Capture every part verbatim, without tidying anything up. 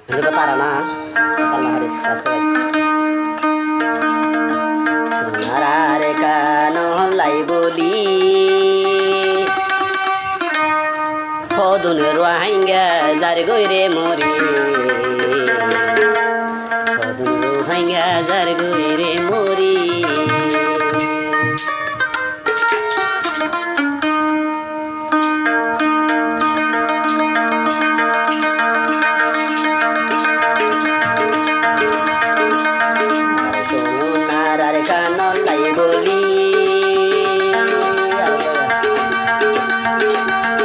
Zibá tara na, Allah Hafiz, aste aste. Sonar ar kanor lai buli, hodún Ruáingga zargói re mori. Hodún Ruáingga zargói re mori. Sonar ar kanor lai buli,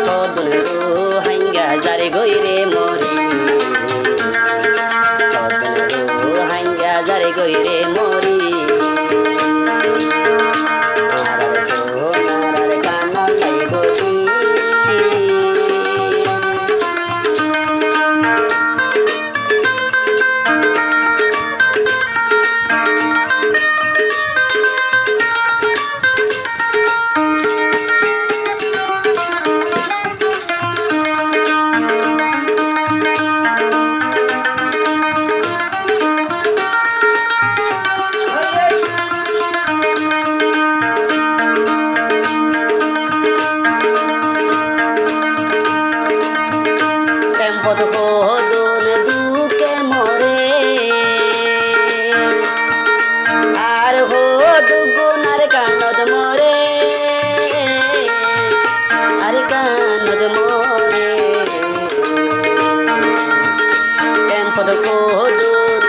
hodún Ruáingga zargói re mori. Hodún Ruáingga zargói re mori. Añárar sonar ar kanor lai buli. Tempo de hodún duke more, ar hodún gun ar kanot more, ar kanot more. Tempo de hodún,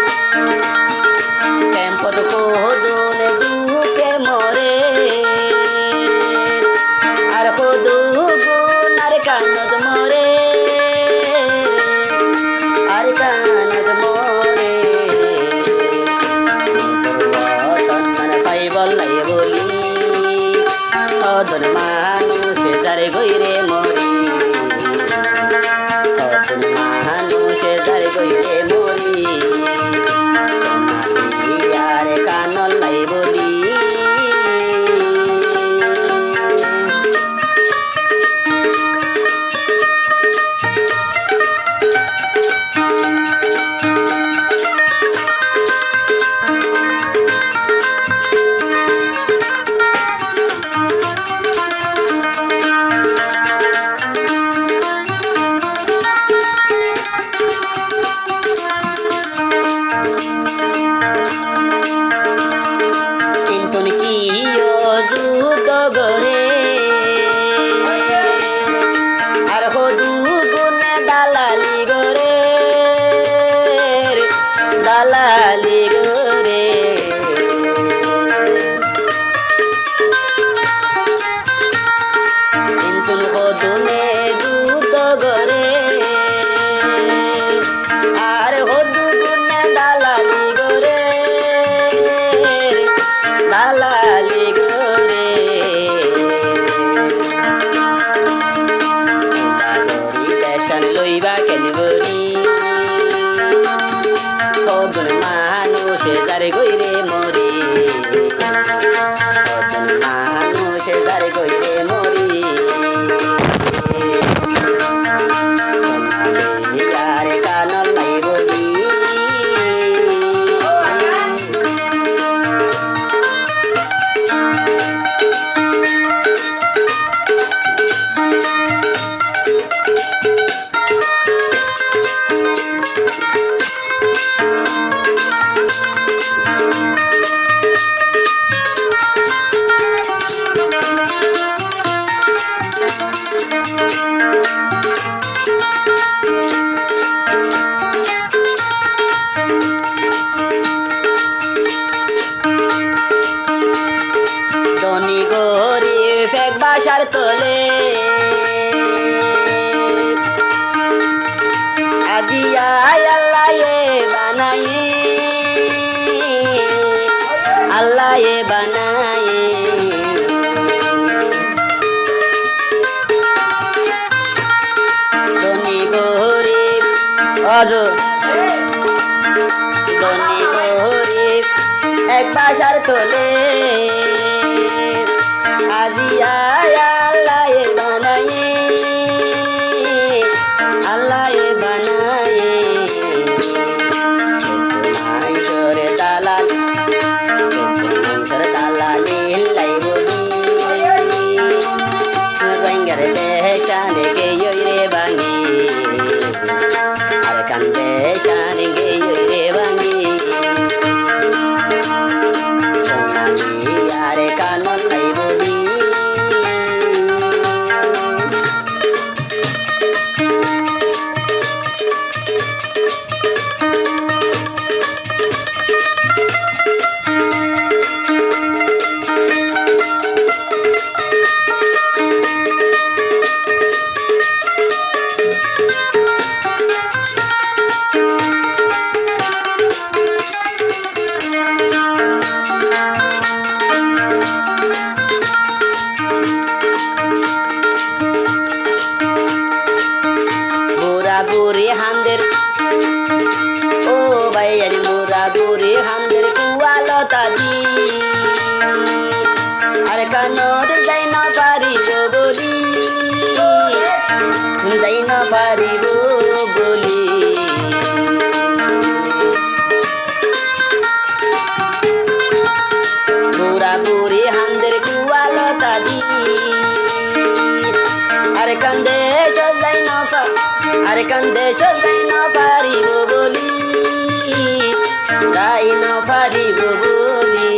tempo de hodún duke more, ar hodún gun ar kanot more, ar kanot more. Nizor woton ar faibolla buli, hodún manúic zargói re mori. Hodún manúic zargói re mori. Sonar ar kanor lai buli. Intún kiyó zudó goré, ar hodún gune dalali goré, dalali goré. Intún hodúne zudó goré, ar hodúne dalali goré, dalali goré. Dalali decán loiba ken gorí, hodún manúic zargói re mori. Hodún manúic zargói re mori. Sonar ar kanor lai buli. Dóni goríb ek bacár tole, aijja Allaye banaiyé, Allaye banaiyé. Dóni goríb, ozu. Dóni goríb ek bacár tole, aijja Allaye banaiyé, Allaye banaiyé. Kande cani geyoi re bani. Sonali are kanot lai boli. Bura buri hánde, ó bái, ar bura buri hánde kuwalot di. Ar kanot zai no faribo boli, zai no faribo boli. Bura buri hánde kuwalot di. Ar kande zai no fa-, ar kande zai no faribo boli, zai no faribo boli.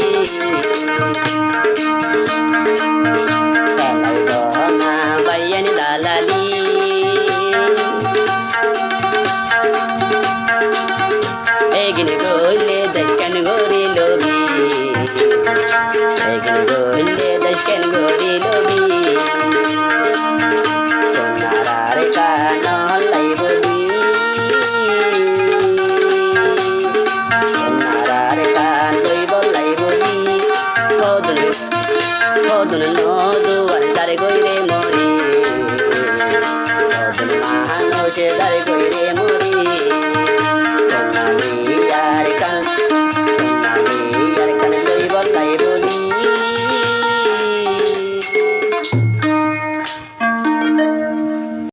Felai do na bái en dalali. Egin goille daikken gori lobi. Egin goille daikken gori lobi. Sonarare kan lai boli. Sonarare kan loi bolai boli. Hodun Hodun nozuwan zar goire mori. Hodun manúic zar goire mori. Sonali ar kan, sonali ar kan loi bolai